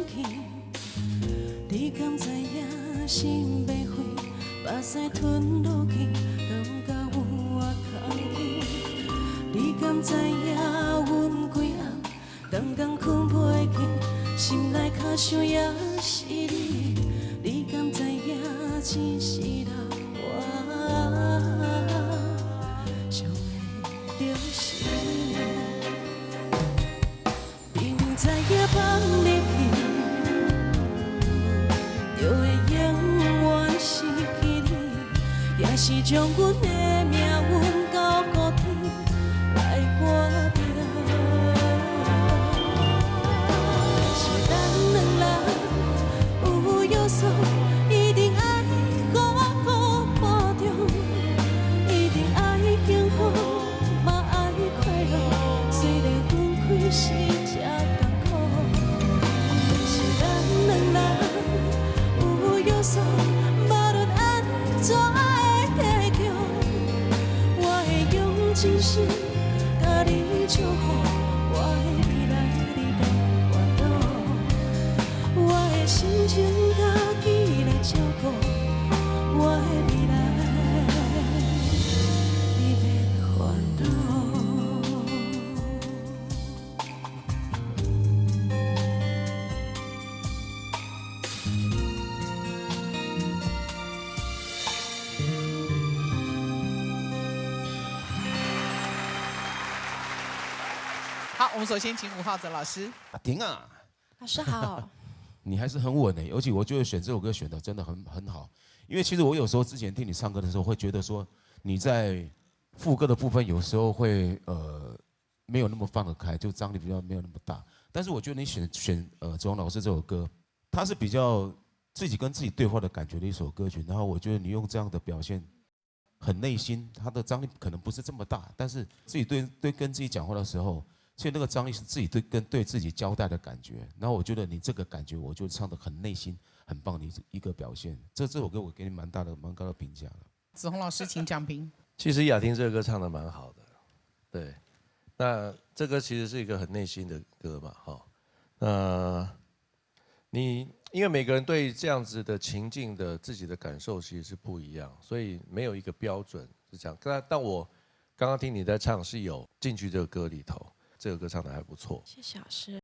去？你敢知影心欲飞，目屎吞落去，感覺有偌空虛？你敢知影阮規暗，工工睏袂去，心內較想也是你。你敢知影這世人我想的就是你？明明知影放入去，就會永遠失去你，也是將阮的命運交予天來決定。但是咱兩人有約束，一定愛好好保重，一定愛幸福，嘛愛快樂，雖然分開是這艱苦。但是咱兩人有約束，無論按怎的結局，我會用真心共你祝福，我的未來你免煩惱，我的心情家己來照顧，我的未來你免煩惱。好，我們首先請伍皓哲老師。阿婷啊，老師好。你還是很穩的，尤其我覺得選這首歌選的真的很好，因為其實我有時候之前聽你唱歌的時候，會覺得說你在副歌的部分有時候會沒有那麼放得開，就張力比較沒有那麼大。但是我覺得你選子鴻老師這首歌，它是比較自己跟自己對話的感覺的一首歌曲。然後我覺得你用這樣的表現，很內心，它的張力可能不是這麼大，但是自己對跟自己講話的時候，其實那個張力是自己對跟對自己交代的感覺。然後我覺得你這個感覺，我就唱得很內心，很棒的一個表現。這首歌我給你蠻大的、蠻高的評價的。子鴻老師，請講評。其實雅婷這個歌唱得蠻好的，對。那這個其實是一個很內心的歌嘛，哈。那你因為每個人對這樣子的情境的自己的感受其實是不一樣，所以沒有一個標準是這樣。但我剛剛聽你在唱是有進去這個歌裡頭，這個歌唱得還不錯。謝謝老師。